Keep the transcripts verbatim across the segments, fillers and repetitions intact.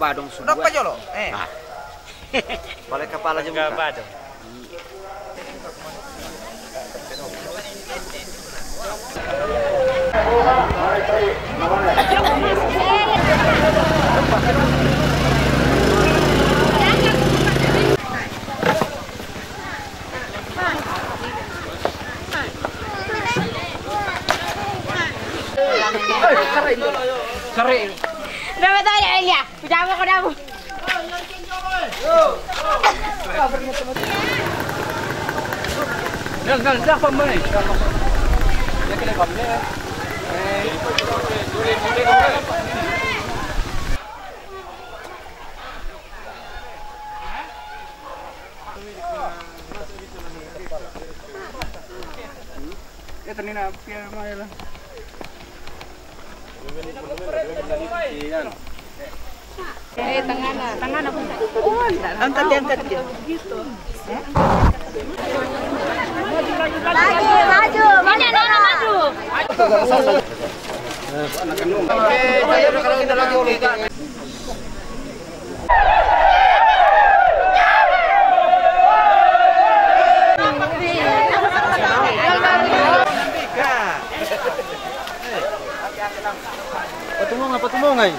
Badong sudah. Berapa jolo? Eh. Nah. Boleh kepala juga. Enggak badong. Sari. Berapa tadi, Elia? Pijama ko daw. Dal, dal, dal, pambali. Dal, pambali. Ya, kena pambali. Eh. Ya, tenina, pian, mai lah. Eh, tengah lah. Tengah lah. Angkat dia, angkat dia. Lagi, maju, maju, maju. Patumong, patumong ay.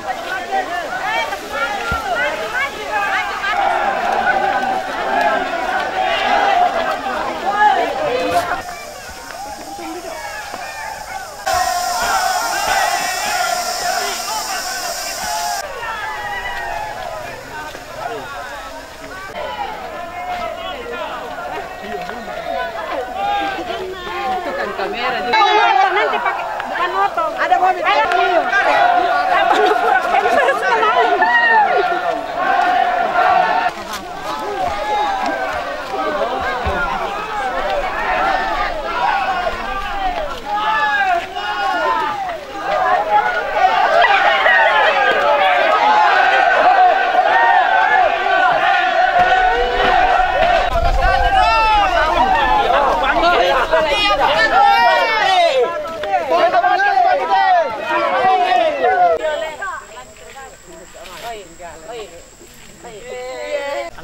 Nanti pakai, bukan motor. Ada mobil. Ada mobil.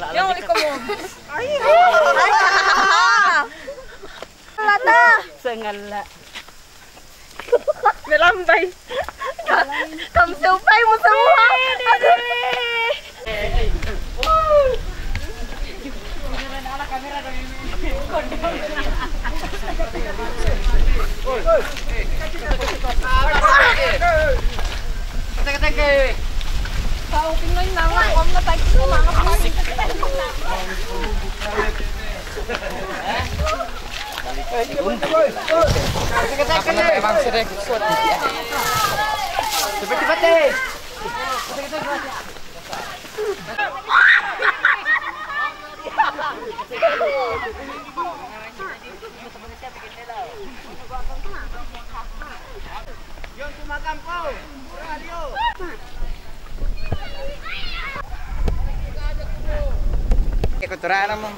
Yang ulit ko mo. Ay, ay. Wala ta. Sangala. Nalambay. Kamsupay mo sa mukha. Cepet-cepet deh. Ikut turun mo.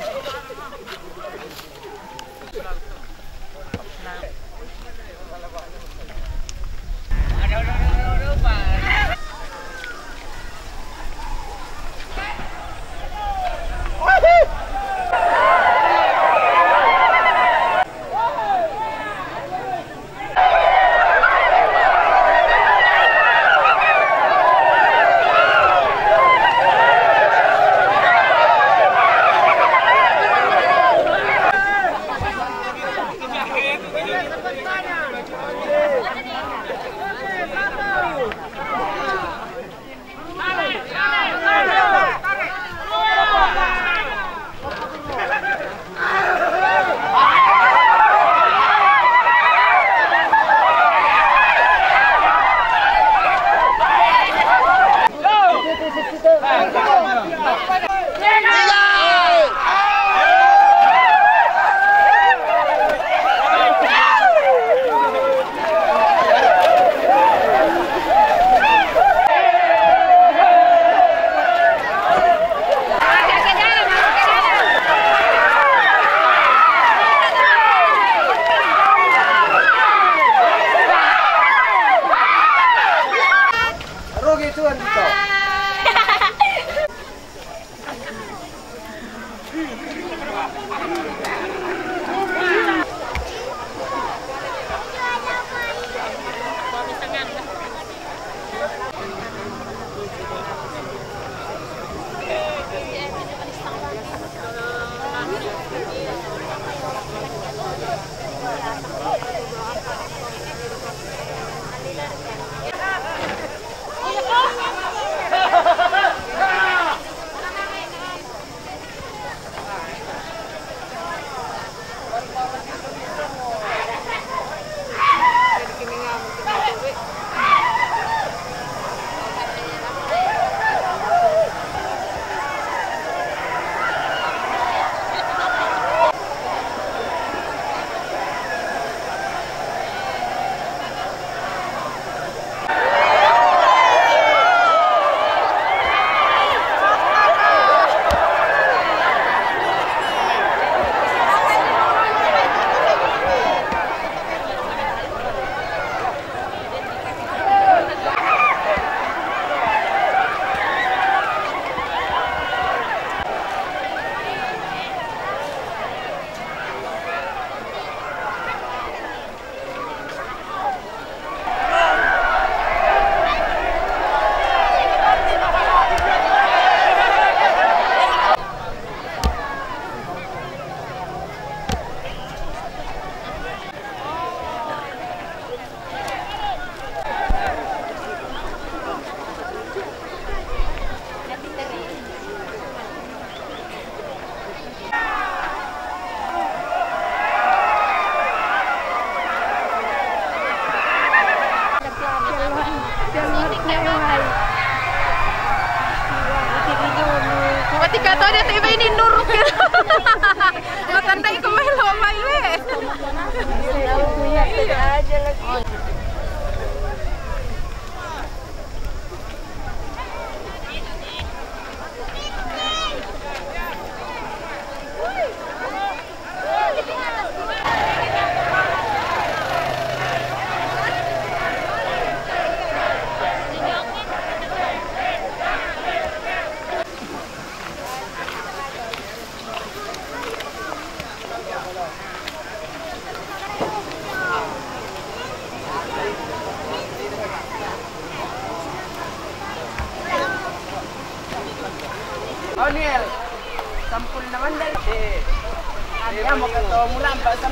Dikata dia tiba ini nuruk gitu. Matandai ko maelo, maelo. Onil, sampul naman dali. Eh, ano mo ka to? Murang ba sa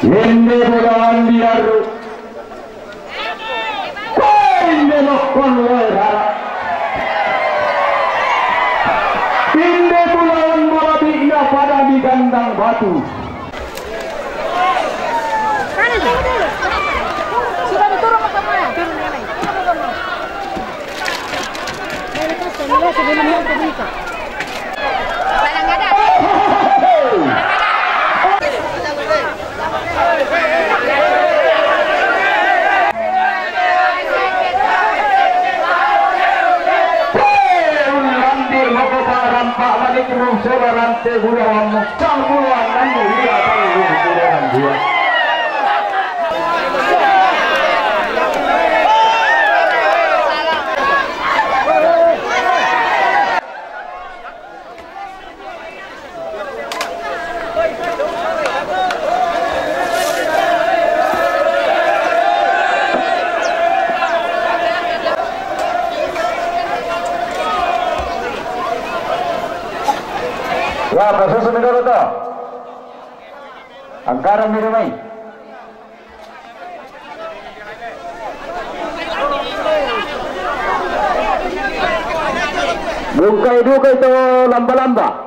Inde bulan biar. Inde lokon loe rara. Inde bulan bola bina pada di kandang batu. Sudah turun ke sana. Turun, Nenek. Ya, pasusu mi dolo to. Angkaran mi dumai. Bungkai duka itu lamba-lamba.